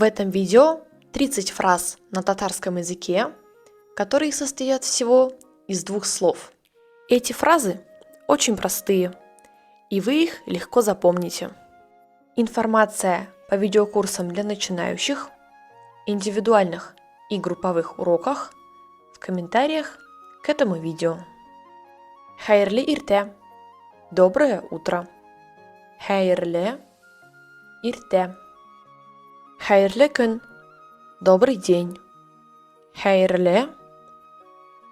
В этом видео 30 фраз на татарском языке, которые состоят всего из двух слов. Эти фразы очень простые, и вы их легко запомните. Информация по видеокурсам для начинающих, индивидуальных и групповых уроках в комментариях к этому видео. Хәерле иртә. Доброе утро. Хәерле иртә. Хәерле көн. Добрый день. Хәерле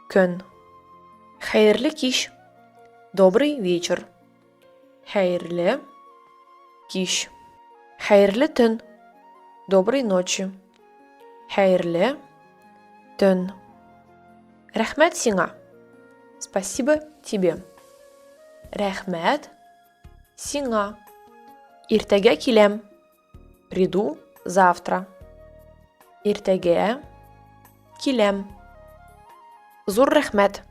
көн. Хәерле кич. Добрый вечер. Хәерле кич. Хәерле төн. Доброй ночи. Хәерле төн. Рәхмәт сиңа. Спасибо тебе. Рәхмәт сиңа. Иртәгә киләм. Приду завтра. Иртәгә киләм. Зур рәхмәт.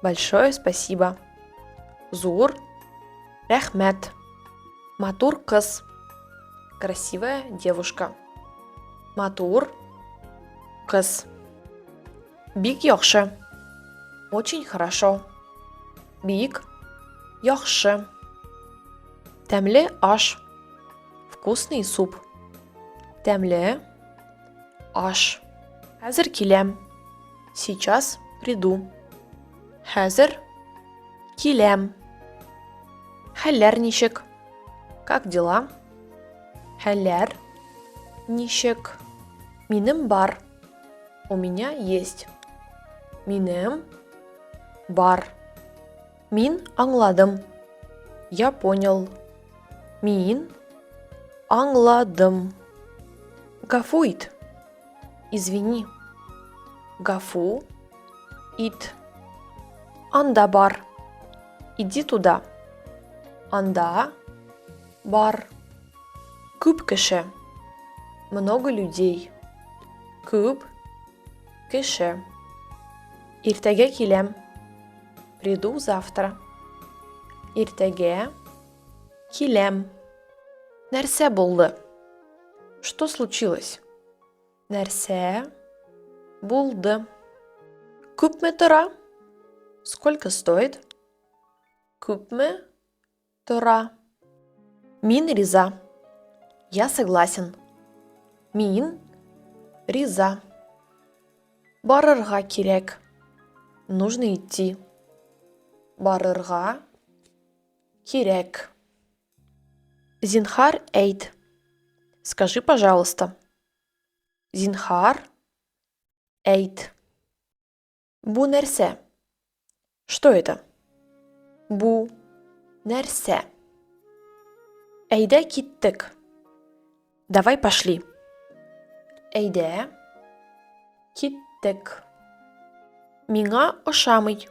Большое спасибо. Зур рәхмәт. Матур кыз. Красивая девушка. Матур кыз. Бик яхшы. Очень хорошо. Бик яхшы. Тәмле аш. Вкусный суп. Тәмле аш. Хәзер киләм. Сейчас приду. Хәзер киләм. Хәлләр ничек? Как дела? Хәлләр ничек? Минем бар. У меня есть. Минем бар. Мин аңладым. Я понял. Мин аңладым. Гафу ит. Извини. Гафу ит. Анда бар. Иди туда. Анда бар. Күп кеше. Много людей. Күп кеше. Иртәгә киләм. Приду завтра. Иртәгә киләм. Нәрсә булды? Что случилось? Нәрсә булды? Күпме тора? Сколько стоит? Күпме тора? Мин риза. Я согласен. Мин риза. Барырга кирәк. Нужно идти. Барырга кирәк. Зинхар әйт. Скажи, пожалуйста. Зинхар әйт. Бу нәрсә? Что это? Бу нәрсә? Әйдә киттек. Давай пошли. Әйдә киттек. Миңа ошамый.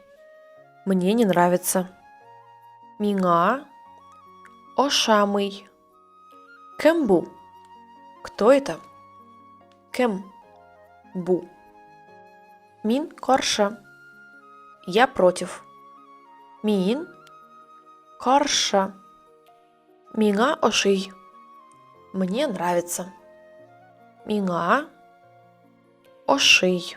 Мне не нравится. Миңа ошамый. Кем бу? Кто это? Кем бу? Мин каршы. Я против. Мин каршы. Миңа ошый. Мне нравится. Миңа ошый.